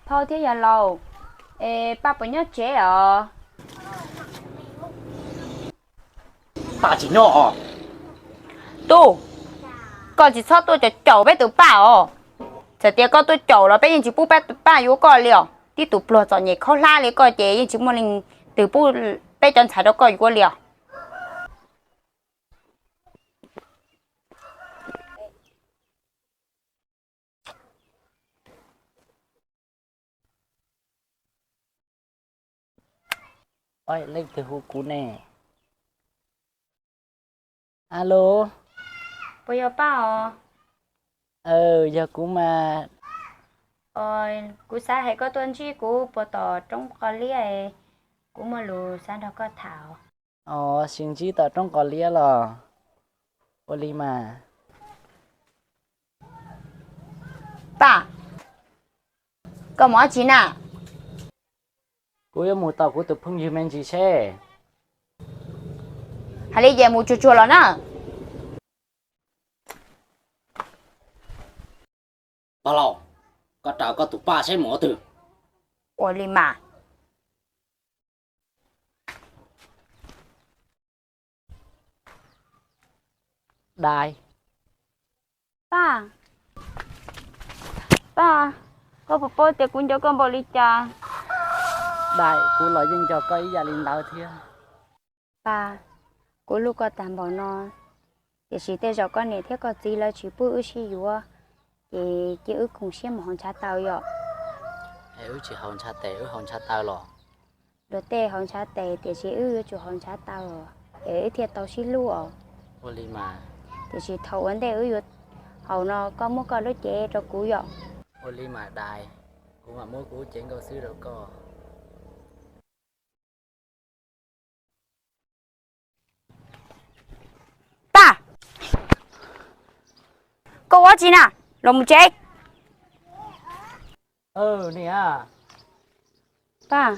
Phauj thiab yawg laus, es Paj puas nyob tsev os? Paj tsis nyob os. Tub, koj tsis txhob tuaj caum caum peb tus Paj os. Txawm tias koj tuaj caum los peb yeej tsis pub peb tus Paj yuav koj li os. Tib tus pluag txom nyem khaub hlab li koj ces yeej tsis muaj leej twg pub peb cov ntxhais rau koj yuav li os. Leej twg hu kuv ne? Alo. Puas yog Paj os? Yog kuv mas. Kuv xav hais koj tuaj ntsib kuv puas tom roob Qos Liab, kuv muaj lus xav nrog koj tham. Os, sis ntsib tom roob Qos Liab los? Ua li mas. Paj, koj mus dab tsi na? Kuv yuav mus tos kuv tus phooj ywg me ntsis seb. Hais li ces mus tsuag tsuag los na. Paj Laug, koj raws koj tus Paj seb mus qhov twg. Ua li mas. Dais. Paj, Paj, koj puas paub tias kuv nco koj npaum li cas? Dais, kuv los yeej nco koj ib yam li ntawd thiab. Paj, kuv hlub koj tag npaum no, tiam sis tej zaum koj niam thiab koj txiv lawv tsis pub wb sib yuav, ces cia wb khoom siab mus haus ntshav taws yom. Es wb tsis haus ntshav tes, wb haus ntshav taws los? Luag tej haus ntshav tes tiam sis wb yuav tsum haus ntshav taws, es wb thiaj tau sib hlub os. Ua li mas. Tiam sis thaum ua ntej wb yuav haus no koj muab koj lub cev rau kuv yom. Ua li mas Dais, kuv mam muab kuv lub cev nkauj xwb rau koj. Paj, koj ua dab tsi na? Los mus tsev. Niam. Paj,